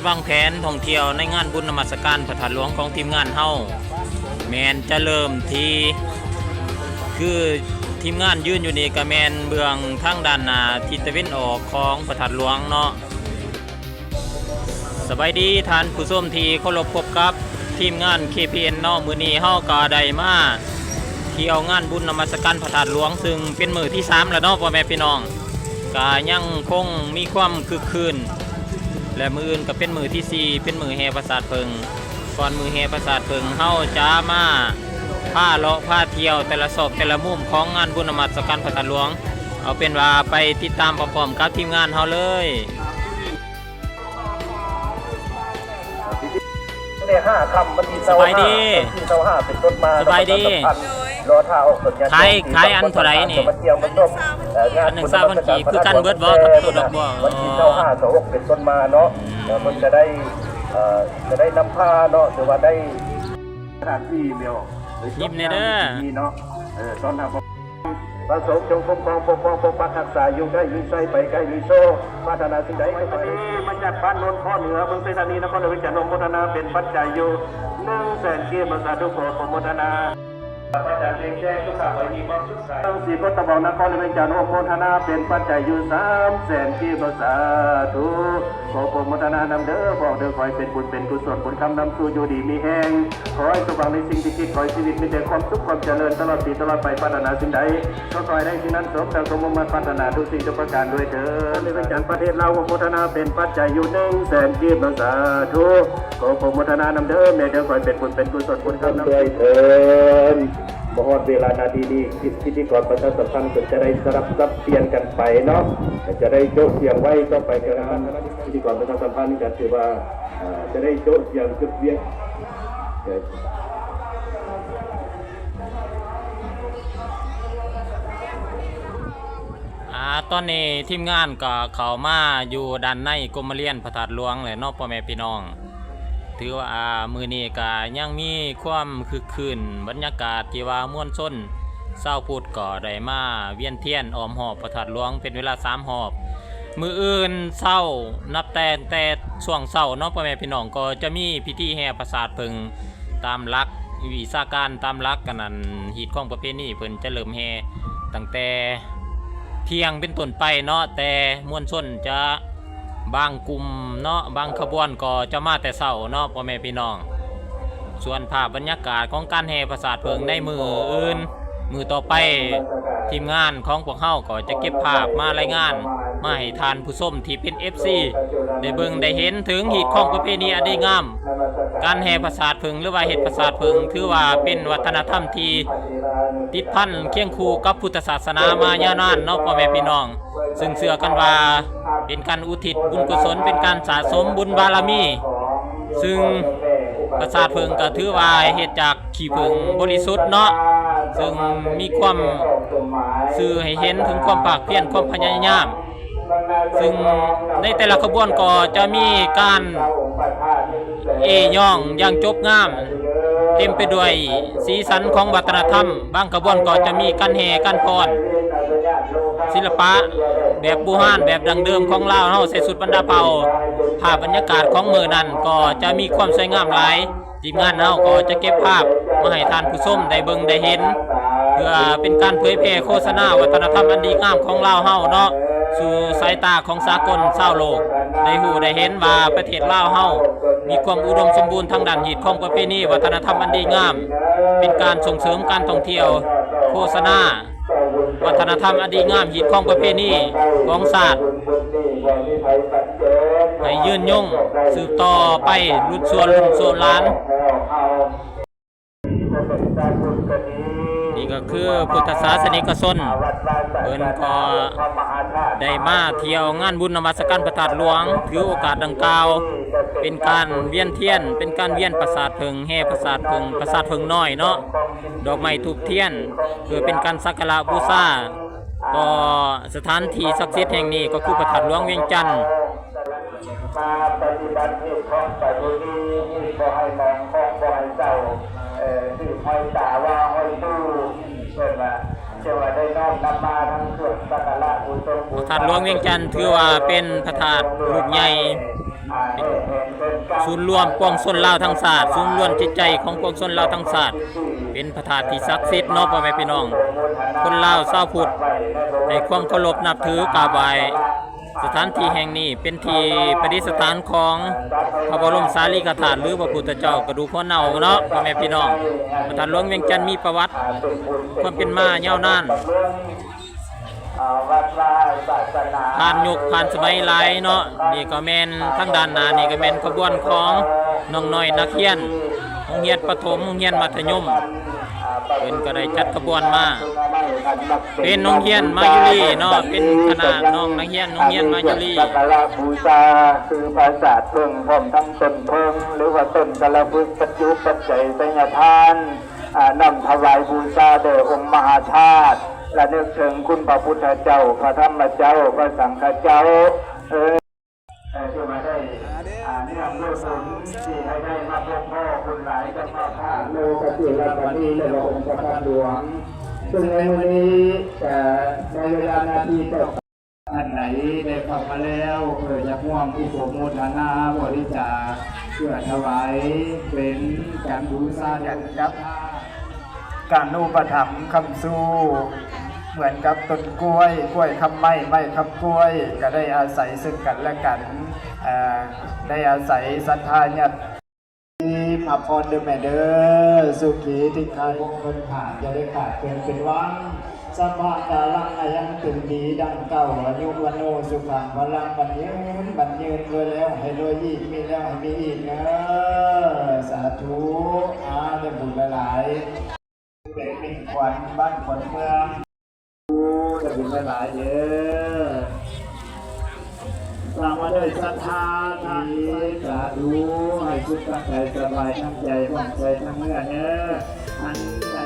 ວາງແຜນທ່ອງທ່ຽວໃນງານບຸນນະມັດສະການພະທາດຫຼວງຂອງທີມງານເຮົາ ແມ່ນຈະເລີ່ມທີ່ ຄືທີມງານຢືນຢູ່ນີ້ກະແມ່ນເບື້ອງທາງດ້ານໜ້າທິດຕາເວັນອອກຂອງພະທາດຫຼວງເນາະ. ສະບາຍດີທ່ານຜູ້ຊົມທີ່ເຄົາລົບ, ພົບກັບທີມງານ ເຄ ພີ ເອັນ ເນາະ. ມື້ນີ້ເຮົາກະໄດ້ມາທ່ຽວງານບຸນນະມັດສະການພະທາດຫຼວງ ຊຶ່ງເປັນມື້ທີສາມແລ້ວເນາະ ພໍ່ແມ່ພີ່ນ້ອງ. ກະຍັງຄົງມີຄວາມຄຶກຄື້ນ ແລະ ມື້ອື່ນກະເປັນມື້ທີສີ່ ເປັນມື້ແຫ່ປາສາດເຜິ້ງ. ກ່ອນມື້ແຫ່ປາສາດເຜິ້ງ ເຮົາຈະມາພາເລາະພາທ່ຽວແຕ່ລະຊອກແຕ່ລະມຸມຂອງງານບຸນນະມັດສະການພະທາດຫຼວງ. ເອົາເປັນວ່າໄປຕິດຕາມພ້ອມໆກັບທີມງານເຮົາເລີຍ. ໃນຫ້າຄ່ຳວັນທີຊາວຫ້າ ສະບາຍດີ ວັນທີຊາວຫ້າເປັນຕົ້ນມາ ສະບາຍດີ ເນາະ ປະຊາສຳພັນ ລໍຖ້າອອກສົນຍາ ຂາຍ ຂາຍອັນເທົ່າໃດນີ້? ມາທ່ຽວມາຊົມ ເອີ ງານບຸນນະມັດສະການພະທາດຫຼວງ ວັນທີຊາວຫ້າ ຊາວຫົກເປັນຕົ້ນມາເນາະ ເອີ ເພິ່ນຈະໄດ້ ເອີ ຈະໄດ້ນຳພາເນາະ ຫຼືວ່າໄດ້ສະຖານທີ່ແລ້ວ ຍິ້ມແດ່ເດີ ເນາະ ເອີ ຕ້ອນຮັບ ພະສົງຈົ່ງຄຸ້ມຄອງປົກປ້ອງປົກປັກຮັກສາ ຢູ່ໃກ້ມີໄຊ ໄປໃກ້ມີໂຊກ ປາດຖະໜາສິ່ງໃດກໍຂໍໃຫ້ໄດ້. ບັນຍັດບ້ານໂນນຂໍ້ເໜືອ ເມືອງໄຊທານີ ນະຄອນຫຼວງວຽງຈັນ ອະນຸໂມທະນາເປັນປັດໄຈຢູ່ໜຶ່ງແສນກີບ ສາທຸ ຂໍອະນຸໂມທະນາ. ພະອາຈານເພງແຈ້ງ ສຸຂະໄວນີ ຄວາມສຸດໃສ ເມືອງສີໂຄດຕະບອງ ນະຄອນຫຼວງວຽງຈັນ ອະນຸໂມທະນາເປັນປັດໄຈຢູ່ສາມແສນກີບ ສາທຸ ຂໍອະນຸໂມທະນານຳເດີ ບອກເດີ ຂໍໃຫ້ເປັນບຸນເປັນກຸສົນ ບຸນຄ້ຳນຳສູ່ ຢູ່ດີມີແຮງ ຂໍໃຫ້ສົມຫວັງໃນສິ່ງທີ່ຄິດ ຂໍໃຫ້ຊີວິດມີແຕ່ຄວາມສຸກຄວາມຈະເລີນ ຕະຫຼອດປີຕະຫຼອດໄປ ປາດຖະໜາສິ່ງໃດ ຂໍໃຫ້ໄດ້ສິ່ງນັ້ນ ສົມດັ່ງຄວາມມຸ່ງມາດປາດຖະໜາທຸກສິ່ງທຸກປະການດ້ວຍເທີ້ນ. ໃນວຽງຈັນປະເທດລາວ ອະນຸໂມທະນາເປັນປັດໄຈຢູ່ໜຶ່ງແສນກີບ ສາທຸ ຂໍອະນຸໂມທະນານຳເດີ ແມ່ເດີ ຂໍໃຫ້ເປັນບຸນເປັນກຸສົນ ບຸນຄ້ຳນຳ ດ້ວຍເທີ້ນ. ມາຮອດເວລານາທີນີ້ ພິ ພິທີກອນປະຊາສຳພັນກໍຈະໄດ້ສະຫຼັບສັບປ່ຽນກັນໄປເນາະ ຈະໄດ້ໂຈະສຽງໄວ້ຕໍ່ໄປ ຈະນຳພິທີກອນປະຊາສຳພັນກະຖືວ່າ ເອີ ຈະໄດ້ໂຈະສຽງຈຸດວຽກ ເອີ ອາ ຕອນນີ້ທີມງານກໍເຂົ້າມາຢູ່ດ້ານໃນກົມມະລຽນພະທາດຫຼວງແລ້ວເນາະ ພໍ່ແມ່ພີ່ນ້ອງ. ຖືວ່າ ອາ ມື້ນີ້ກະຍັງມີຄວາມຄຶກຄື້ນ ບັນຍາກາດທີ່ວ່າມວນຊົນຊາວພຸດກໍໄດ້ມາວຽນທຽນອ້ອມຮອບພະທາດຫຼວງເປັນເວລາສາມຮອບ. ມື້ອື່ນເຊົ້າ ນັບແຕ່ ແຕ່ຊ່ວງເຊົ້າເນາະ ພໍ່ແມ່ພີ່ນ້ອງ ກໍຈະມີພິທີແຫ່ປາສາດເຜິ້ງຕາມຫຼັກວິຊາການ ຕາມຫຼັກອັນນັ້ນ ຮີດຄອງປະເພນີ ເພິ່ນຈະເລີ່ມແຫ່ຕັ້ງແຕ່ທ່ຽງເປັນຕົ້ນໄປເນາະ ແຕ່ມວນຊົນຈະ ບາງກຸ່ມເນາະ ບາງຂະບວນກໍຈະມາແຕ່ເຊົ້າເນາະ ພໍ່ແມ່ພີ່ນ້ອງ. ສ່ວນພາບບັນຍາກາດຂອງການແຫ່ປາສາດເຜິ້ງໃນມື້ອື່ນ ມື້ຕໍ່ໄປ ທີມງານຂອງພວກເຮົາກໍຈະເກັບພາບມາລາຍງານ ມາໃຫ້ທ່ານຜູ້ຊົມທີ່ເປັນເອັຟຊີ ໄດ້ເບິ່ງໄດ້ເຫັນເຖິງຮີດຄອງປະເພນີອັນດີງາມ. ການແຫ່ປາສາດເຜິ້ງ ຫຼືວ່າເຮັດປາສາດເຜິ້ງ ຖືວ່າເປັນວັດທະນະທຳທີ່ຕິດພັນຄຽງຄູ່ກັບພຸດທະສາສະໜາມາຍາວນານເນາະ ພໍ່ແມ່ພີ່ນ້ອງ. ຊຶ່ງເຊື່ອກັນວ່າເປັນການອຸທິດບຸນກຸສົນ ເປັນການສະສົມບຸນບາລະມີ ຊຶ່ງປາສາດເຜິ້ງກໍຖືວ່າເຮັດຈາກຂີ້ເຜິ້ງບໍລິສຸດເນາະ ຊຶ່ງມີຄວາມສື່ໃຫ້ເຫັນເຖິງຄວາມພາກພຽນ ຄວາມພະຍາຍາມ ຊຶ່ງໃນແຕ່ລະຂະບວນກໍຈະມີການ ເອ້ຍ້ອງຢ່າງຈົບງາມ ເຕັມໄປດ້ວຍສີສັນຂອງວັດທະນະທຳ. ບາງຂະບວນກໍຈະມີການແຫ່ ການຟ້ອນ ສິລະປະແບບບູຮານ ແບບດັ້ງເດີມຂອງລາວເຮົາ ໃສ່ຊຸດບັນດາເຜົ່າ. ພາບບັນຍາກາດຂອງມື້ນັ້ນກໍຈະມີຄວາມສວຍງາມຫຼາຍ. ທີມງານເຮົາກໍຈະເກັບພາບມາໃຫ້ທ່ານຜູ້ຊົມໄດ້ເບິ່ງໄດ້ເຫັນ ເພື່ອເປັນການເຜີຍແຜ່ໂຄສະນາວັດທະນະທຳອັນດີງາມຂອງລາວເຮົາເນາະ ສູ່ສາຍຕາຂອງສາກົນຊາວໂລກ ໄດ້ຮູ້ໄດ້ເຫັນວ່າປະເທດລາວເຮົາມີຄວາມອຸດົມສົມບູນທາງດ້ານຮີດຄອງປະເພນີວັດທະນະທຳອັນດີງາມ, ເປັນການສົ່ງເສີມການທ່ອງທ່ຽວ, ໂຄສະນາ ວັດທະນະທຳອັນດີງາມ, ຮີດຄອງປະເພນີຂອງຊາດ ໃຫ້ຍືນຍົງສືບຕໍ່ໄປລຸ້ນຊົ່ວລຸ້ນໂສດຫຼານ. ນີ້ກໍຄືພຸດທະສາສະນິກະຊົນ ເພິ່ນກໍໄດ້ມາທ່ຽວງານບຸນນະມັດສະການພະທາດຫຼວງ ຖືໂອກາດດັ່ງກ່າວ ເປັນການວຽນທຽນ ເປັນການວຽນປາສາດເຜິ້ງ ແຫ່ປາສາດເຜິ້ງ ປາສາດເຜິ້ງນ້ອຍເນາະ ດອກໄມ້ທູບທຽນ ເພື່ອເປັນການສັກກາລະບູຊາຕໍ່ສະຖານທີ່ສັກສິດແຫ່ງນີ້ ກໍຄືພະທາດຫຼວງວຽງຈັນ. ມາປະຕິບັດຮີດຄອງປະເພນີ ບໍ່ໃຫ້ໝອງຄອງ ບໍ່ໃຫ້ເສົ້າ ເອີ ສືບຫອຍຕາວ່າຫອຍຕູ້ ເພິ່ນວ່າ ເຈົ້າວ່າໄດ້ນ້ອມນຳມາທັງເຄື່ອງສັກກາລະບູຊົງບູຊາ. ພະທາດຫຼວງວຽງຈັນ ຖືວ່າເປັນພະທາດລູກໃຫຍ່ ອ່າ ແຫ່ແຫ່ ສູນລວມປວງຊົນລາວທັງຊາດ, ສູນລວມຈິດໃຈຂອງປວງຊົນລາວທັງຊາດ, ເປັນພະທາດທີ່ສັກສິດເນາະ ພໍ່ແມ່ພີ່ນ້ອງ. ຄົນລາວຊາວພຸດໃຫ້ຄວາມເຄົາລົບນັບຖືກາບໄຫວ້. ສະຖານທີ່ແຫ່ງນີ້ເປັນທີ່ປະດິດສະຖານຂອງພະບໍລົມສາລີກະທາດ ຫຼື ພະພຸດທະເຈົ້າກະດູກຫົວເນົ່າເນາະ ພໍ່ແມ່ພີ່ນ້ອງ. ພະທາດຫຼວງວຽງຈັນມີປະຫວັດຄວາມເປັນມາຍາວນານ. ຜ່ານຍຸກຜ່ານສະໄໝຫຼາຍເນາະ. ນີ້ກໍແມ່ນ ທາງດ້ານໜ້ານີ້ກໍແມ່ນຂະບວນຂອງນ້ອງນ້ອຍນັກຮຽນໂຮງຮຽນປະຖົມ, ໂຮງຮຽນມັດທະຍົມ. ເພິ່ນກໍໄດ້ຈັດຂະບວນມາ ເປັນໂຮງຮຽນມາຍຸລີເນາະ, ເປັນຄະນະນ້ອງນັກຮຽນໂຮງຮຽນມາຍຸລີ. ອັນນີ້ເປັນສັກກາລະບູຊາ ຄືປາສາດເພິ່ງ ພ້ອມທັງຕົ້ນເພິ່ງ ຫຼືວ່າຕົ້ນກາລະພຶກ ປັດຈຸປັດໄຈ ໄຊຍະທານ ອາ ນ້ອມຖວາຍບູຊາແດ່ອົງມະຫາທາດ ລະນຶກເຖິງຄຸນພະພຸດທະເຈົ້າ, ພະທຳມະເຈົ້າ, ພະສັງຄະເຈົ້າ ເອີ ເອີ ທີ່ວ່າໄດ້ ອາ ເນື່ອງດ້ວຍບຸນທີ່ໃຫ້ໄດ້ມາພົບພໍ້ບຸນຫຼາຍກັບພະທາດໂລກະຈຸລະມະນີ ແລະວ່າອົງພະທາດຫຼວງ. ເຊິ່ງໃນມື້ນີ້ກະໃນເວລານາທີຕໍ່ ທ່ານໃດໄດ້ເຂົ້າມາແລ້ວ ເພື່ອຈະຮ່ວມອຸປະໂມທະນາບໍລິຈາກ ເພື່ອຖວາຍເປັນການບູຊາແດ່ອົງພະທາດ ການອຸປະຖຳຄ້ຳຊູ ເໝືອນກັບຕົ້ນກ້ວຍ, ກ້ວຍຄ້ຳໄມ້, ໄມ້ຄ້ຳກ້ວຍ ກໍໄດ້ອາໄສເຊິ່ງກັນແລະກັນ, ເອີ ໄດ້ອາໄສສັດທາຍາດ ອາພອນເດີແມ່ເດີ, ສຸຂີທິກຂາວົງເພິ່ນຂາດ ຢ່າໄດ້ຂາດເຂີນເປັນວັງ, ສັບພະກາລັງອາຍັງເປັນດີດັ່ງເກົ່າ, ອາຍຸວັນໂນສຸຂັງພະລັງ, ໝັ້ນຍືນໝັ້ນຍືນ, ລວຍແລ້ວໃຫ້ລວຍອີກ, ມີແລ້ວໃຫ້ມີອີກເດີ, ສາທຸ. ອາ ໄດ້ບຸນຫຼາຍໆ. ເປັນມິດຂວັນບ້ານຂວັນເມືອງ ໄດ້ບຸນຫຼາຍໆເດີ. ສ້າງມາດ້ວຍສັດທາ ສາທຸ ໃຫ້ສຸກທັງກາຍສະບາຍທັງໃຈ ພ້ອມໃຈທັງເມືອເດີ. ອັນໃດ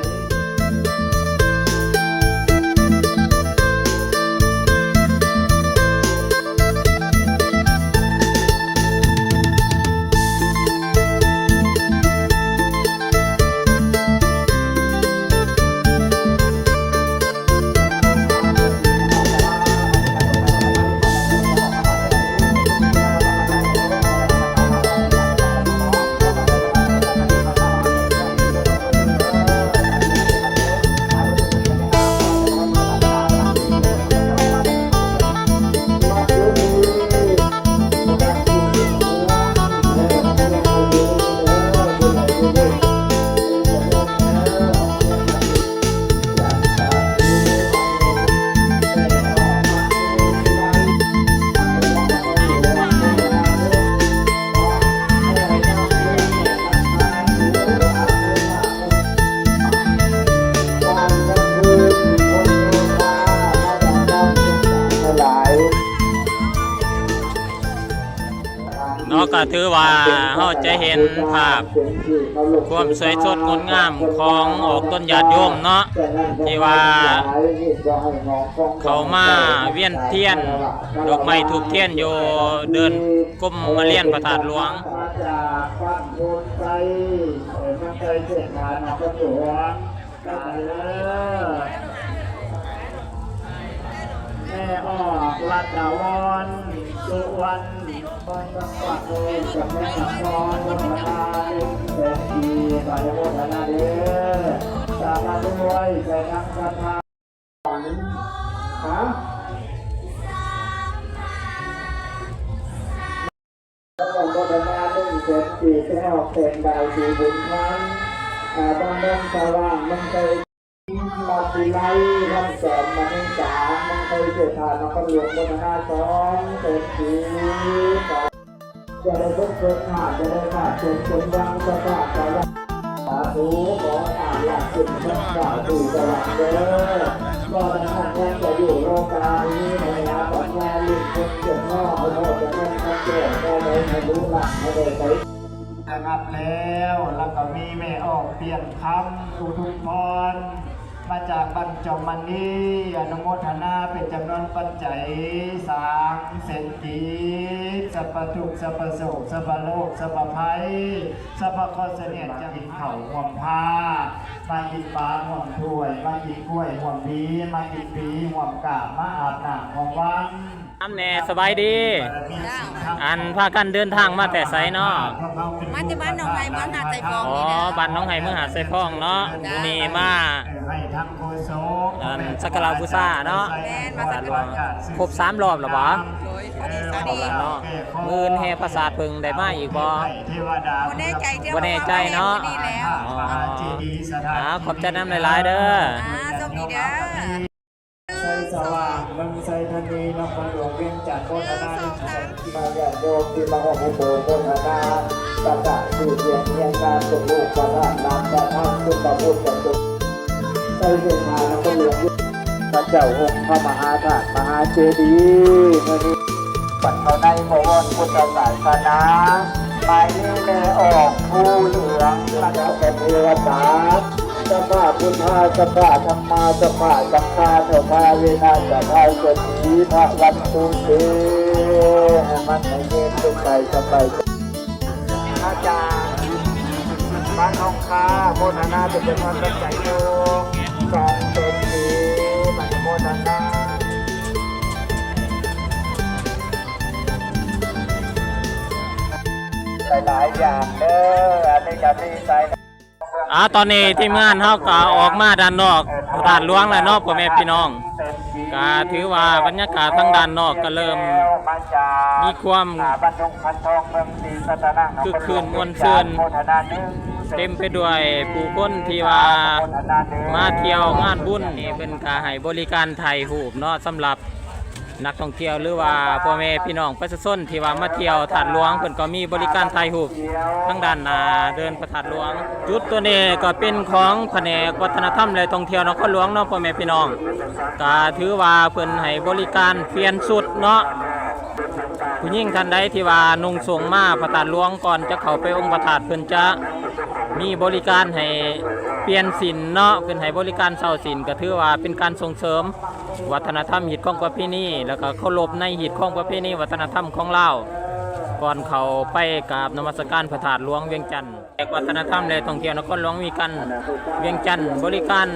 ເນາະ ກໍຖືວ່າເຮົາຈະເຫັນພາບຄວາມສວຍສົດງົດງາມຂອງອອກຕົນຍາດໂຍມເນາະ ທີ່ວ່າເຂົ້າມາວຽນທຽນ ດອກໄມ້ທູບທຽນຢູ່ເດີ່ນກົມມະລຽນພະທາດຫຼວງ. ມາຈາກບ້ານໂພນໄຊ ເອີ ເມືອງໄຊເສດຖາ ນະຄອນຫຼວງ ໄປເລີຍ ແມ່ອອກ ລັດດາວອນ ສຸວັນ ບ້ານສັງປະໂນ ຈຳແພງນະຄອນ ໂມທະນາ ໜຶ່ງແສນກີບ ອະນຸໂມທະນາເດີ ສາທຸ ດ້ວຍໃຈທັງສັດທາ. ຮະ? ແລ້ວກໍໂມທະນາໜຶ່ງແສນກີບ ໄດ້ອອກແສງດາວສີບຸນພັນ ອາ ບ້ານໂນນສະຫວ່າງ ເມືອງໄຊ ມາວິໄລ ຄຳສອນ ມະນີສາ ເມືອງໄຊເສດຖາ ນະຄອນຫຼວງ ໂມທະນາສອງແສນກີບ. ຢ່າໄດ້ຕົກເກີດຂາດ ຢ່າໄດ້ຂາດເຂີນເປັນວັງ ສະພາບກາຍະ ສາທຸ ຂໍອາລັກຂຶ້ນເທິງຟ້າສູ່ສະຫວັງເດີ. ບໍ່ດັ່ງນັ້ນຍັງຈະຢູ່ໂລການີ້ ໃຫ້ຫາປັນຍາລຶ້ງຄົນຈົນງໍ ໃຫ້ພໍ່ຈະເງິນຄຳແກ້ວ ແນວໃດໃຫ້ລຸຫຼັງໃຫ້ໄດ້ໄປ ສະຫງັບແລ້ວ ແລ້ວກໍມີແມ່ອອກ ປ່ຽນຄຳ ອຸທຸມພອນ ມາຈາກບ້ານຈອມມະນີ ອະນຸໂມທະນາເປັນຈຳນວນປັດໄຈສາມແສນກີບ. ສັບພະທຸກ ສັບພະໂສກ ສັບພະໂລກ ສັບພະໄພ ສັບພະເຄາະສະເໜັດ ຈະກິນເຂົ້າຮ່ວມພາ ມາກິນປາຮ່ວມຖ້ວຍ ມາກິນກ້ວຍຮ່ວມຫວີ ມາກິນປີຮ່ວມກາບ ມາອາບນ້ຳຮ່ວມວັງ. ນຳແດ່ ສະບາຍດີ. ເຈົ້າ. ອັນ ພາກັນເດີນທາງມາແຕ່ໃສເນາະ? ມາແຕ່ບ້ານໜອງໄຮ ເມືອງຫາດຊາຍຟອງ. ອໍ ນີ້ແຫຼະ ບ້ານໜອງໄຮ ເມືອງຫາດຊາຍຟອງເນາະ. ເຈົ້າ. ມື້ນີ້ມາ ອັນ ສັກກາລະບູຊາເນາະ. ແມ່ນ ມາສັກກາລະ ຄົບສາມລອບແລ້ວບໍ່? ໂດຍ ພໍດີ ພໍດີເນາະ. ມື້ອື່ນແຫ່ປາສາດເຜິ້ງໄດ້ມາອີກບໍ່? ບໍ່ແນ່ໃຈ ບໍ່ແນ່ໃຈເນາະ. ອໍ ອ່າ ຂອບໃຈນຳຫຼາຍໆເດີ. ອ່າ ໂຊກດີເດີ. ໄຊສະຫວ່າງ ເມືອງໄຊທານີ ນະຄອນຫຼວງວຽງຈັນ ໂມທະນາ ໜຶ່ງ ສອງ ສາມ ຍາດໂຍມທີ່ມາຮ່ວມອະນຸໂມທະນາ ກະຕະຊື່ສຽງຮຽນງານ ເປັນລູກປະທານນາມປະທານ ຄຸນພະພຸດທະຄຸນ ໄຊເສດຖາ ນະຄອນຫຼວງວຽງຈັນ ພະເຈົ້າອົງພະມະຫາທາດມະຫາເຈດີ ມື້ນີ້ ບັດເຂົ້າໃນບໍວອນພຸດທະສາສະໜາ ໝາຍມີແມ່ອອກພູເຫຼືອງ ລະດັບແກ່ເທວະດາ ສະພາພຸດທາ ສະພາທຳມາ ສະພາສັງຄາ ສະພາເວນາ ສະພາສະຖີ ພະວັນຕຸເຕ ໃຫ້ມັນໃຫ້ເຢັນ ສຸກກາຍສະບາຍໃຈ. ອາຈານບ້ານໜອງຄາ ໂມທະນາເປັນຈຳນວນປັດໄຈຢູ່ ສອງແສນກີບ ອະນຸໂມທະນາ ຫຼາຍໆຢ່າງເດີ ອັນນີ້ກະດີໃຈ. ອ່າ ຕອນນີ້ທີມງານເຮົາກະອອກມາດ້ານນອກພະທາດຫຼວງແລ້ວເນາະ ພໍ່ແມ່ພີ່ນ້ອງ. ກະຖືວ່າບັນຍາກາດທາງດ້ານນອກກະເລີ່ມມີຄວາມຄຶກຄື້ນມ່ວນຊື່ນ ເຕັມໄປດ້ວຍຜູ້ຄົນທີ່ວ່າມາທ່ຽວງານບຸນ. ນີ້ເພິ່ນກະໃຫ້ບໍລິການຖ່າຍຮູບເນາະ ສຳລັບ ນັກທ່ອງທ່ຽວ ຫຼືວ່າພໍ່ແມ່ພີ່ນ້ອງປະຊາຊົນທີ່ວ່າມາທ່ຽວທາດຫຼວງ ເພິ່ນກໍມີບໍລິການຖ່າຍຮູບທາງດ້ານໜ້າເດີ່ນພະທາດຫຼວງ. ຈຸດໂຕນີ້ກໍເປັນຂອງພະແນກວັດທະນະທຳ ແລະ ທ່ອງທ່ຽວນະຄອນຫຼວງເນາະ ພໍ່ແມ່ພີ່ນ້ອງ. ກໍຖືວ່າເພິ່ນໃຫ້ບໍລິການປ່ຽນຊຸດເນາະ. ຜູ້ຍິງທ່ານໃດທີ່ວ່ານຸ່ງໂສ້ງມາພະທາດຫຼວງ ກ່ອນຈະເຂົ້າໄປອົງພະທາດ ເພິ່ນຈະມີບໍລິການໃຫ້ປ່ຽນສິ້ນເນາະ, ເພິ່ນໃຫ້ບໍລິການເຊົ່າສິ້ນ ກໍຖືວ່າເປັນການສົ່ງເສີມ ວັດທະນະທຳຮີດຄອງປະເພນີ ແລ້ວກໍເຄົາລົບໃນຮີດຄອງປະເພນີວັດທະນະທຳຂອງລາວ ກ່ອນເຂົ້າໄປກາບນະມັດສະການພະທາດຫຼວງວຽງຈັນ. ແຂກວັດທະນະທຳ ແລະ ທ່ອງທ່ຽວນະຄອນຫຼວງວຽງຈັນ ວຽງຈັນ ບໍລິການ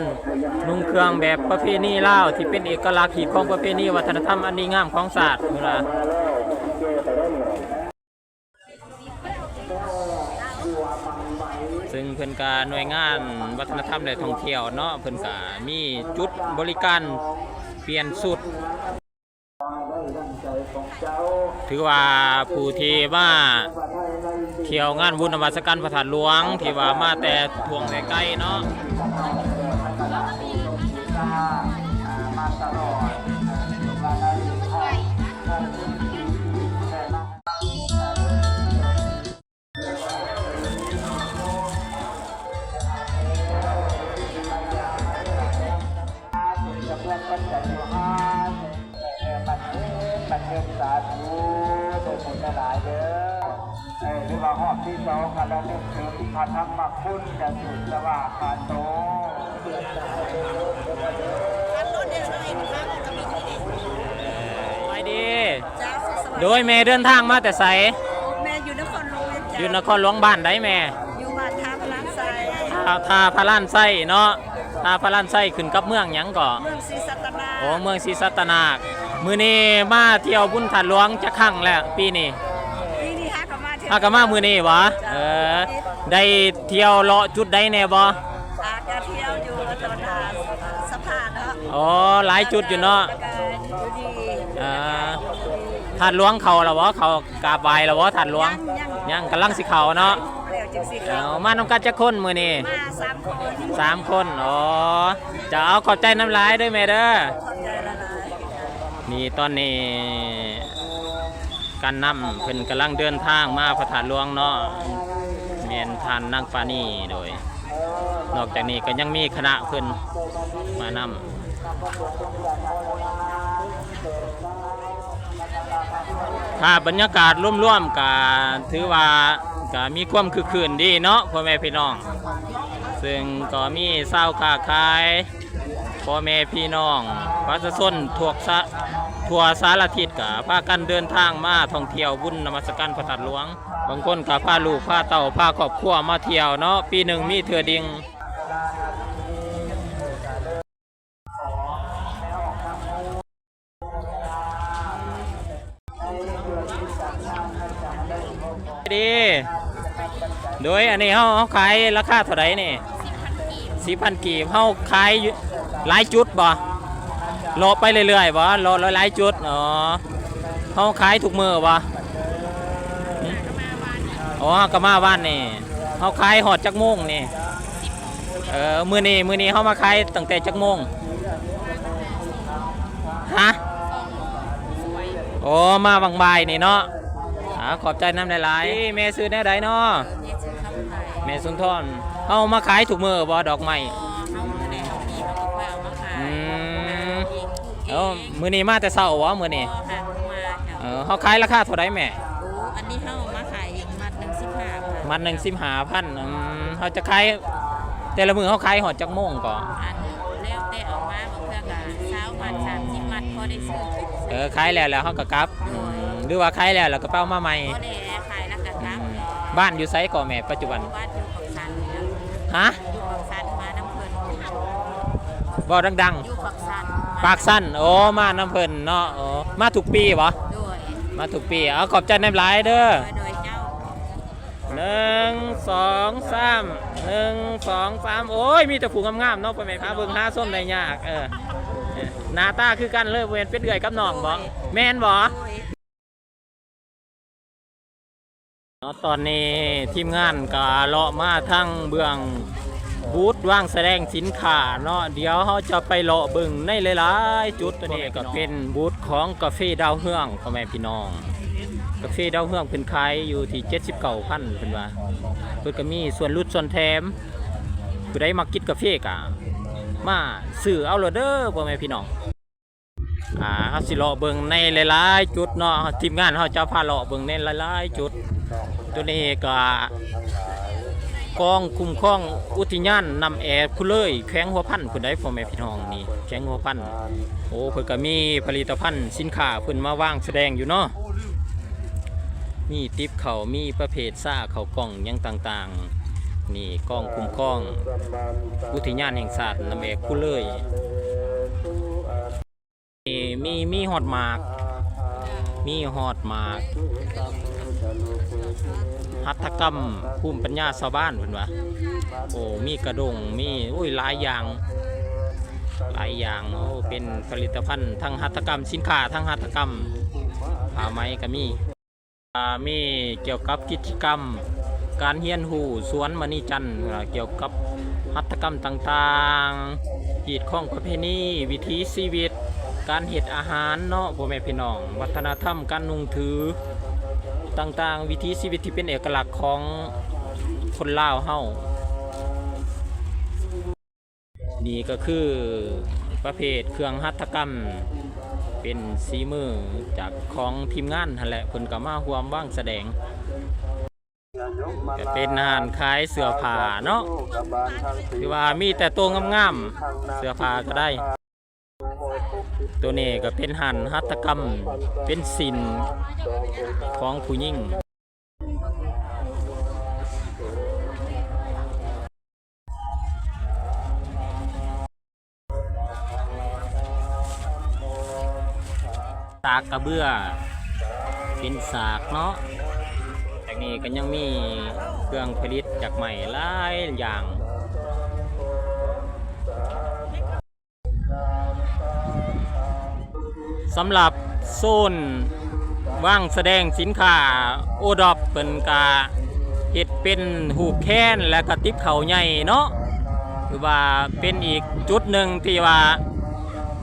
ນຸ່ງເຄື່ອງແບບປະເພນີລາວ ທີ່ເປັນເອກະລັກຮີດຄອງປະເພນີວັດທະນະທຳອັນດີງາມຂອງຊາດ ເພິ່ນວ່າ. ເຊິ່ງເພິ່ນກະໜ່ວຍງານວັດທະນະທຳ ແລະ ທ່ອງທ່ຽວເນາະ ເພິ່ນກະມີຈຸດບໍລິການປ່ຽນຊຸດ. ຖືວ່າຜູ້ທີ່ມາທ່ຽວງານບຸນນະມັດສະການພະທາດຫຼວງ ທີ່ວ່າມາແຕ່ທ່ວງແຕ່ໄກເນາະ. ບັນເທີງ ບັນເທີງ ສາທຸ ໄດ້ບຸນຫຼາຍໆເດີ. ເອີ ຫຼືວ່າຮອບທີສອງ ກະລະນຶກເຖິງພະທຳມະຄຸນ ຈະສຸດສະຫວ່າງຄາໂຕ. ສະບາຍດີ. ເຈົ້າ ສະບາຍດີ. ໂດຍ ແມ່ເດີນທາງມາແຕ່ໃສ? ແມ່ຢູ່ນະຄອນຫຼວງວຽງຈັນ. ຢູ່ນະຄອນຫຼວງ ບ້ານໃດແມ່? ຢູ່ບ້ານທ່າພະລານໄຊ. ທ່າ ທ່າພະລານໄຊເນາະ. ທ່າພະລານໄຊຂຶ້ນກັບເມືອງຫຍັງເກາະ? ເມືອງສີສັດຕະນາກ. ໂອ້ ເມືອງສີສັດຕະນາກ. ມື້ນີ້ມາທ່ຽວບຸນທາດຫຼວງຈັກຄັ້ງແລ້ວປີນີ້? ປີນີ້ຫາກໍມາເທື່ອ ຫາກໍມາມື້ນີ້ຫວາ? ເຈົ້າ. ເອີ ໄດ້ທ່ຽວເລາະຈຸດໃດແດ່ບໍ່? ຫາກໍທ່ຽວຢູ່ຕອນໜ້າສະພາເນາະ. ອໍ ຫຼາຍຈຸດຢູ່ເນາະ. ແລ້ວກໍຢູ່ດີ ອ່າ ທາດຫຼວງເຂົ້າແລ້ວບໍ່? ເຂົ້າ ກາບໄຫວ້ແລ້ວບໍ່ທາດຫຼວງ? ຍັງ ຍັງ ຍັງ ກຳລັງຊິເຂົ້າເນາະ. ແລ້ວຈຶ່ງຊິເຂົ້າ. ເອົາ ມານຳກັນຈັກຄົນມື້ນີ້? ມາສາມຄົນ. ສາມຄົນ. ອໍ ເຈົ້າ ຂອບໃຈນຳຫຼາຍເດີແມ່ເດີ. ຂອບໃຈຫຼາຍໆ. ນີ້ຕອນນີ້ການນຳເພິ່ນກຳລັງເດີນທາງມາພະທາດຫຼວງເນາະ ແມ່ນທ່ານນາງປານີ. ໂດຍ ນອກຈາກນີ້ກໍຍັງມີຄະນະເພິ່ນມານຳ. ພາບບັນຍາກາດລວມໆ ກະຖືວ່າກະມີຄວາມຄຶກຄື້ນດີເນາະ ພໍ່ແມ່ພີ່ນ້ອງ. ເຊິ່ງກໍມີຊາວຄ້າຂາຍ ພໍ່ແມ່ພີ່ນ້ອງປະຊາຊົນທົ່ວສາ ທົ່ວສາລະທິດ ກະພາກັນເດີນທາງມາທ່ອງທ່ຽວບຸນນະມັດສະການພະທາດຫຼວງ. ບາງຄົນກະພາລູກພາເຕົ້າພາຄອບຄົວມາທ່ຽວເນາະ ປີໜຶ່ງມີເທື່ອໜຶ່ງ. ສອງແລ້ວອອກທາງໂນ້ນ ສາ ເດ້ ໂດຍ ອັນນີ້ເຮົາ ເຮົາຂາຍລາຄາເທົ່າໃດນີ້? ສິບພັນກີບ ເຮົາຂາຍຢູ່ຫຼາຍຈຸດບໍ່? ເລາະໄປເລື້ອຍໆບໍ່? ເລາະຫຼາຍໆຈຸດ. ອໍ ເຮົາຂາຍທຸກມື້ບໍ່? ອໍ ເຮົາກໍມາວານນີ້. ເຮົາຂາຍຮອດຈັກໂມງນີ້? ເອີ ມື້ນີ້ ມື້ນີ້ເຮົາມາຂາຍຕັ້ງແຕ່ຈັກໂມງ? ຮະ? ອໍ ມາຫວ່າງບ່າຍນີ້ເນາະ. ອາ ຂອບໃຈນຳຫຼາຍໆ. ແມ່ຊື່ແນວໃດເນາະ? ແມ່ສຸນທອນ. ເຮົາມາຂາຍທຸກມື້ບໍ່ດອກໄມ້? ເຮົາມື້ໃດເຮົາມີເຮົາກໍຄ່ອຍເອົາມາຂາຍ. ອືມ ເອີ ມື້ນີ້ມາແຕ່ເຊົ້າບໍ່? ມື້ນີ້ ເອີ ເຮົາຂາຍລາຄາເທົ່າໃດແມ່? ໂອ້ ອັນນີ້ເຮົາມາຂາຍມັດໜຶ່ງສິບຫ້າພັນ. ມັດໜຶ່ງສິບຫ້າພັນ. ອືມ ເຮົາຈະຂາຍ ແຕ່ລະມື້ເຮົາຂາຍຮອດຈັກໂມງກໍ? ອັນ ແລ້ວແຕ່ເອົາມາ ບາງເທື່ອກໍຊາວມັດ ສາມສິບມັດ ພໍໄດ້ຊື້ກິນ. ເອີ ຂາຍແລ້ວ ແລ້ວເຮົາກໍກັບ. ໂດຍ. ອືມ ຫຼືວ່າຂາຍແລ້ວ ແລ້ວກໍໄປເອົາມາໃໝ່? ບໍ່ແລ້ວ ຂາຍແລ້ວກໍກັບ. ອືມ ບ້ານຢູ່ໃສກໍແມ່ ປັດຈຸບັນ? ບ້ານຢູ່ປາກຊັນນີ້ແຫຼະ. ຮະ? ຢູ່ປາກຊັນ ມານຳເພິ່ນ. ເວົ້າດັງໆ. ຢູ່ປາກຊັນ. ປາກຊັນ. ໂອ້ ມານຳເພິ່ນເນາະ. ໂອ້ ມາທຸກປີບໍ່? ໂດຍ. ມາທຸກປີ. ເອົາ ຂອບໃຈນຳຫຼາຍເດີ. ໂດຍ ໂດຍ ເຈົ້າ. ໜຶ່ງ ສອງ ສາມ ໜຶ່ງ ສອງ ສາມ. ໂອ້ຍ ມີແຕ່ຜູ້ງາມໆເນາະ ພໍ່ແມ່ ຫາເບິ່ງຫາຊົມໄດ້ຍາກ. ເອີ ເອີ ໜ້າຕາຄືກັນເລີຍ ບໍ່ແມ່ນເປັນເອື້ອຍກັບນ້ອງບໍ່? ໂດຍ. ແມ່ນບໍ່? ໂດຍ. ເນາະ ຕອນນີ້ທີມງານກໍເລາະມາທາງເບື້ອງບູດວາງສະແດງສິນຄ້າເນາະ. ດຽວເຮົາຈະໄປເລາະເບິ່ງໃນຫຼາຍໆຈຸດ. ໂຕນີ້ກໍເປັນບູດຂອງກາເຟດາວເຮືອງ ພໍ່ແມ່ພີ່ນ້ອງ. ກາເຟດາວເຮືອງເພິ່ນຂາຍຢູ່ທີ່ເຈັດສິບເກົ້າພັນ ເພິ່ນວ່າ. ເພິ່ນກໍມີສ່ວນຫຼຸດສ່ວນແຖມ. ຜູ້ໃດມັກກິນກາເຟກໍມາຊື້ເອົາໂລດເດີ ພໍ່ແມ່ພີ່ນ້ອງ. ອ່າ ເຮົາຊິເລາະເບິ່ງໃນຫຼາຍໆຈຸດເນາະ. ທີມງານເຮົາຈະພາເລາະເບິ່ງໃນຫຼາຍໆຈຸດ. ໂຕນີ້ກໍກອງຄຸ້ມຄອງອຸທິຍານນ້ຳແອຄູເລີຍ ແຂວງຫົວພັນພຸ້ນໃດ໋ ພໍ່ແມ່ພີ່ນ້ອງ. ນີ້ແຂວງຫົວພັນ. ໂອ້ ເພິ່ນກໍມີຜະລິດຕະພັນສິນຄ້າເພິ່ນມາວາງສະແດງຢູ່ເນາະ. ມີຕິບເຂົ້າ ມີປະເພດຊາ ເຂົ້າກ່ອງຫຍັງຕ່າງໆ. ນີ້ກອງຄຸ້ມຄອງອຸທິຍານແຫ່ງຊາດນ້ຳແອຄູເລີຍ. ມີ ມີ ມີຮອດໝາກ ມີຮອດໝາກ ຫັດຖະກຳພູມປັນຍາຊາວບ້ານເພິ່ນວ່າ. ໂອ້ ມີກະດົງ ມີ ໂອ້ຍ ຫຼາຍຢ່າງ ຫຼາຍຢ່າງ. ໂອ້ ເປັນຜະລິດຕະພັນທາງຫັດຖະກຳ ສິນຄ້າທາງຫັດຖະກຳ ຜ້າໄໝກໍມີ. ອ່າ ມີກ່ຽວກັບກິດຈະກຳການຮຽນຮູ້ສວນມະນີຈັນ ກ່ຽວກັບຫັດຖະກຳຕ່າງໆ ຮີດຄອງປະເພນີ ວິຖີຊີວິດ ການເຮັດອາຫານເນາະ ພໍ່ແມ່ພີ່ນ້ອງ, ວັດທະນະທຳການນຸ່ງຖືຕ່າງໆ ວິຖີຊີວິດທີ່ເປັນເອກະລັກຂອງຄົນລາວເຮົາ. ນີ້ກໍຄືປະເພດເຄື່ອງຫັດຖະກຳ ເປັນສີມືຈາກຂອງທີມງານຫັ້ນແຫຼະ, ເພິ່ນກໍມາຮ່ວມວາງສະແດງ. ກໍເປັນຮ້ານຂາຍເສື້ອຜ້າເນາະ, ຖືວ່າມີແຕ່ໂຕງາມໆ, ເສື້ອຜ້າກໍໄດ້. ໂຕນີ້ກໍເປັນຮ້ານຫັດຖະກຳ ເປັນສິ້ນຂອງຜູ້ຍິງ. ສາກກະເບື້ອ ເປັນສາກເນາະ. ທາງນີ້ກໍຍັງມີເຄື່ອງຜະລິດຈາກໄມ້ຫຼາຍຢ່າງ. ສຳລັບໂຊນວາງສະແດງສິນຄ້າໂອດອບ ເພິ່ນກະເຮັດເປັນຮູບແຄນ ແລະກະຕິບເຂົ້າໃຫຍ່ເນາະ, ຖືວ່າເປັນອີກຈຸດໜຶ່ງທີ່ວ່າ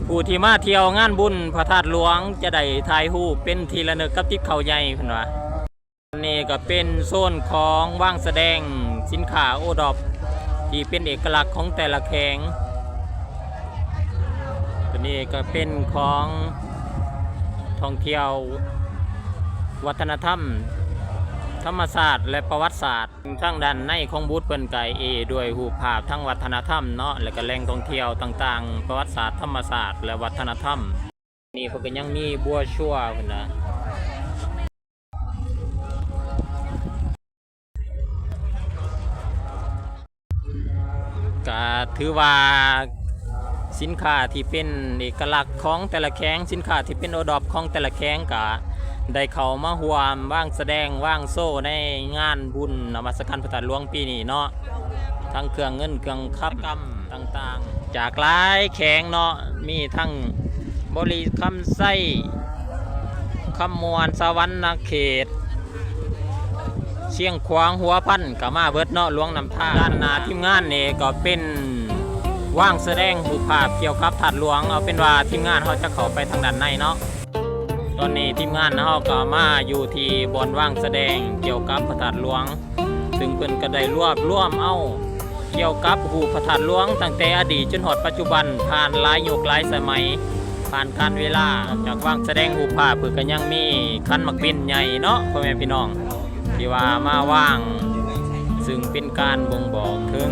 ຜູ້ທີ່ມາທ່ຽວງານບຸນພະທາດຫຼວງຈະໄດ້ຖ່າຍຮູບເປັນທີ່ລະນຶກກັບຕິບເຂົ້າໃຫຍ່ ເພິ່ນວ່າ. ນີ້ກໍເປັນໂຊນຂອງວາງສະແດງສິນຄ້າໂອດອບ ທີ່ເປັນເອກະລັກຂອງແຕ່ລະແຂວງ. ຕົວນີ້ກໍເປັນຂອງທ່ອງທ່ຽວ ວັດທະນະທຳ ທຳມະຊາດ ແລະ ປະຫວັດສາດ. ທາງດ້ານໃນຂອງບູດເພິ່ນກໍເອດ້ວຍຮູບພາບທາງວັດທະນະທຳເນາະ ແລະ ກໍແຫຼ່ງທ່ອງທ່ຽວຕ່າງໆ ປະຫວັດສາດ ທຳມະຊາດ ແລະ ວັດທະນະທຳ. ນີ້ເພິ່ນກໍຍັງມີບົວຊົວພຸ້ນນະ. ກະຖືວ່າສິນຄ້າທີ່ເປັນເອກະລັກຂອງແຕ່ລະແຂວງ, ສິນຄ້າທີ່ເປັນໂອດອບຂອງແຕ່ລະແຂວງ ກະ ໄດ້ເຂົ້າມາຮ່ວມວາງສະແດງວາງໂຊໃນງານບຸນນະມັດສະການພະທາດຫຼວງປີນີ້ເນາະ, ທັງເຄື່ອງເງິນເຄື່ອງຄຳ ກຳຕ່າງໆ ຈາກຫຼາຍແຂວງເນາະ, ມີທັງບໍລິຄຳໄຊ, ຄຳມ່ວນ, ສະຫວັນນະເຂດ, ຊຽງຂວາງ, ຫົວພັນ ກໍມາເບິດເນາະ, ຫຼວງນ້ຳທາ. ດ້ານໜ້າທີມງານນີ້ກໍເປັນວາງສະແດງຮູບພາບກ່ຽວກັບທາດຫຼວງ. ເອົາເປັນວ່າທີມງານເຮົາຈະເຂົ້າໄປທາງດ້ານໃນເນາະ. ຕອນນີ້ທີມງານເຮົາກໍມາຢູ່ທີ່ບ່ອນວາງສະແດງກ່ຽວກັບພະທາດຫຼວງ, ຊຶ່ງເພິ່ນກໍໄດ້ລວບລວມເອົາກ່ຽວກັບຮູບພະທາດຫຼວງຕັ້ງແຕ່ອະດີດຈົນຮອດປັດຈຸບັນ ຜ່ານຫຼາຍຍຸກຫຼາຍສະໄໝ, ຜ່ານການເວລາ. ນອກຈາກວາງສະແດງຮູບພາບ ເພິ່ນກໍຍັງມີຂັນໝາກເບັນໃຫຍ່ເນາະ ພໍ່ແມ່ພີ່ນ້ອງ ທີ່ວ່າມາວາງ, ຊຶ່ງເປັນການບົ່ງບອກເຖິງ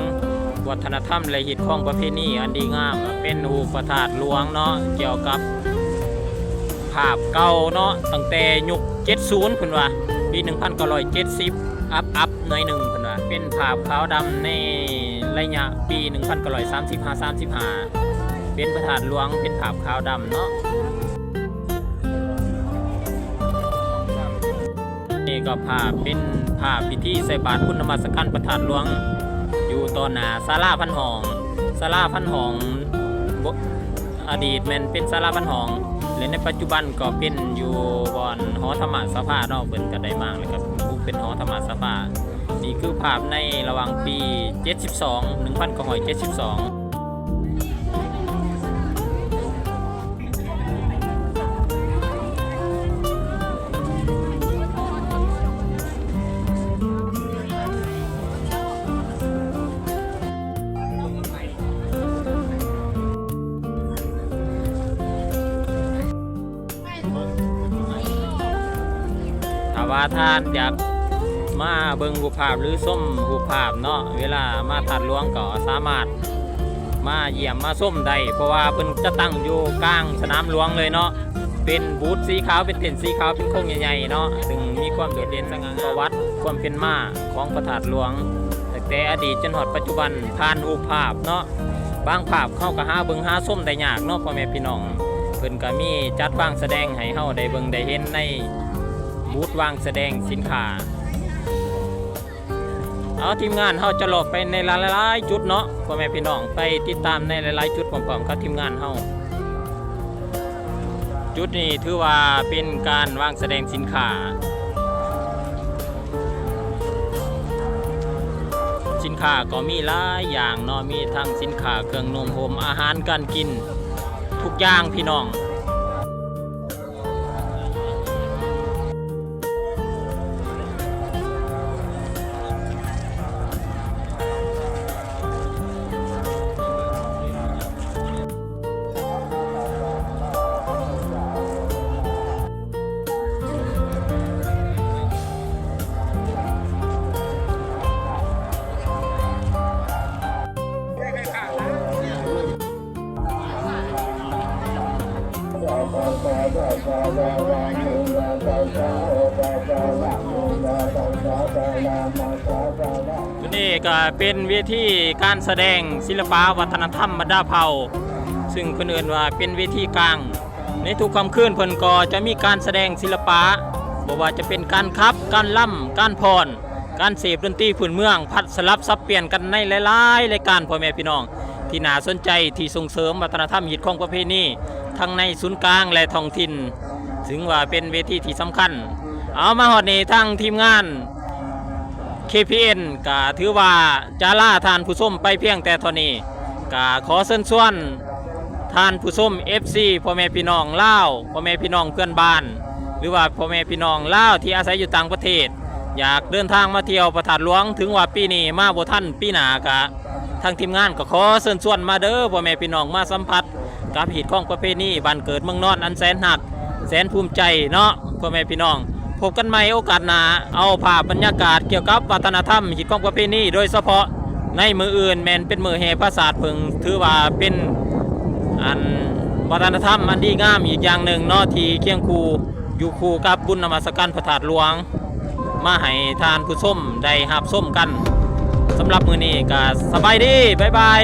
ວັດທະນະທຳ ແລະ ຮີດຄອງປະເພນີອັນດີງາມ. ເປັນຮູບພະທາດຫຼວງເນາະ, ກ່ຽວກັບພາບເກົ່າເນາະ, ຕັ້ງແຕ່ຍຸກເຈັດສິບ ເພິ່ນວ່າ ປີໜຶ່ງພັນເກົ້າຮ້ອຍເຈັດສິບ ອັບໆ ໜ້ອຍໜຶ່ງ ເພິ່ນວ່າ. ເປັນພາບຂາວດຳໃນໄລຍະປີໜຶ່ງພັນເກົ້າຮ້ອຍສາມສິບຫາສາມສິບຫ້າ ເປັນພະທາດຫຼວງ ເປັນພາບຂາວດຳເນາະ. ນີ້ກໍພາບ ເປັນພາບພິທີໃສ່ບາດບຸນນະມັດສະການພະທາດຫຼວງ ຢູ່ຕໍ່ໜ້າສາລາພັນຫ້ອງ. ສາລາພັນຫ້ອງ ບໍ່ ອະດີດແມ່ນເປັນສາລາພັນຫ້ອງ ແລະ ໃນປັດຈຸບັນກໍເປັນຢູ່ບ່ອນຫໍທຳມະສະພາເນາະ, ເພິ່ນກໍໄດ້ມ້າງ ແລ້ວກໍປຸກເປັນຫໍທຳມະສະພາ. ນີ້ຄືພາບໃນລະຫວ່າງປີເຈັດສິບສອງ ໜຶ່ງພັນເກົ້າຮ້ອຍເຈັດສິບສອງ. ຖ້າວ່າທ່ານຢາກມາເບິ່ງຮູບພາບ ຫຼື ຊົມຮູບພາບເນາະ, ເວລາມາທາດຫຼວງກໍສາມາດມາຢ້ຽມມາຊົມໄດ້, ເພາະວ່າເພິ່ນຈະຕັ້ງຢູ່ກາງສະໜາມຫຼວງເລີຍເນາະ. ເປັນບູດສີຂາວ ເປັນເຕັນສີຂາວ ເປັນໂຄງໃຫຍ່ໆເນາະ, ຊຶ່ງມີຄວາມໂດດເດັ່ນສະຫງ່າງາມ ປະຫວັດຄວາມເປັນມາຂອງພະທາດຫຼວງ ຕັ້ງແຕ່ອະດີດຈົນຮອດປັດຈຸບັນ ຜ່ານຮູບພາບເນາະ. ບາງພາບເຮົາກໍຫາເບິ່ງຫາຊົມໄດ້ຍາກເນາະ ພໍ່ແມ່ພີ່ນ້ອງ. ເພິ່ນກໍມີຈັດວາງສະແດງໃຫ້ເຮົາໄດ້ເບິ່ງໄດ້ເຫັນໃນບູດວາງສະແດງສິນຄ້າ. ເອົາ ທີມງານເຮົາຈະລອບໄປໃນຫຼາຍໆຈຸດເນາະ ພໍ່ແມ່ພີ່ນ້ອງ, ໄປຕິດຕາມໃນຫຼາຍໆຈຸດພ້ອມໆກັບທີມງານເຮົາ. ຈຸດນີ້ຖືວ່າເປັນການວາງສະແດງສິນຄ້າ. ສິນຄ້າກໍມີຫຼາຍຢ່າງເນາະ, ມີທັງສິນຄ້າເຄື່ອງນຸ່ງຫົ່ມ, ອາຫານການກິນ, ທຸກຢ່າງພີ່ນ້ອງ. ນີ້ກໍເປັນເວທີການສະແດງສິລະປະວັດທະນະທຳບັນດາເຜົ່າ, ຊຶ່ງເພິ່ນເອີ້ນວ່າເປັນເວທີກາງ. ໃນທຸກຄ່ຳຄືນເພິ່ນກໍຈະມີການສະແດງສິລະປະ, ບໍ່ວ່າຈະເປັນການຂັບ, ການລຳ, ການຟ້ອນ, ການເສບດົນຕີພື້ນເມືອງ, ຜັດສະຫຼັບສັບປ່ຽນກັນໃນຫຼາຍໆລາຍການ ພໍ່ແມ່ພີ່ນ້ອງ ທີ່ໜ້າສົນໃຈ ທີ່ສົ່ງເສີມວັດທະນະທຳ ຮີດຄອງປະເພນີ ທັງໃນສູນກາງ ແລະ ທ້ອງຖິ່ນ, ຖືວ່າເປັນເວທີທີ່ສຳຄັນ. ເອົາ ມາຮອດນີ້ ທາງທີມງານ ເຄ ພີ ເອັນ ກະຖືວ່າຈະລາທ່ານຜູ້ຊົມໄປພຽງແຕ່ເທົ່ານີ້. ກະຂໍເຊີນຊວນທ່ານຜູ້ຊົມ ເອັຟຊີ ພໍ່ແມ່ພີ່ນ້ອງລາວ, ພໍ່ແມ່ພີ່ນ້ອງເພື່ອນບ້ານ ຫຼືວ່າພໍ່ແມ່ພີ່ນ້ອງລາວທີ່ອາໄສຢູ່ຕ່າງປະເທດ ຢາກເດີນທາງມາທ່ຽວພະທາດຫຼວງ, ເຖິງວ່າປີນີ້ມາບໍ່ທັນ, ປີໜ້າກະ ທາງທີມງານກໍຂໍເຊີນຊວນມາເດີ ພໍ່ແມ່ພີ່ນ້ອງ, ມາສຳຜັດ ກັບຮີດຄອງປະເພນີບ້ານເກີດເມືອງນອນອັນແສນຮັກ ແສນພູມໃຈເນາະ ພໍ່ແມ່ພີ່ນ້ອງ. ພົບກັນໃໝ່ໂອກາດໜ້າ, ເອົາພາບບັນຍາກາດກ່ຽວກັບວັດທະນະທຳ ຮີດຄອງປະເພນີ ໂດຍສະເພາະໃນມື້ອື່ນແມ່ນເປັນມື້ແຫ່ພະສາດເຜິ້ງ, ຖືວ່າເປັນ ອັນ ວັດທະນະທຳອັນດີງາມອີກຢ່າງໜຶ່ງເນາະ ທີ່ຄຽງຄູ່ ຢູ່ຄູ່ກັບບຸນນະມັດສະການພະທາດຫຼວງ ມາໃຫ້ທ່ານຜູ້ຊົມໄດ້ຮັບຊົມກັນ. ສຳລັບມື້ນີ້ກໍສະບາຍດີ, ບາຍບາຍ.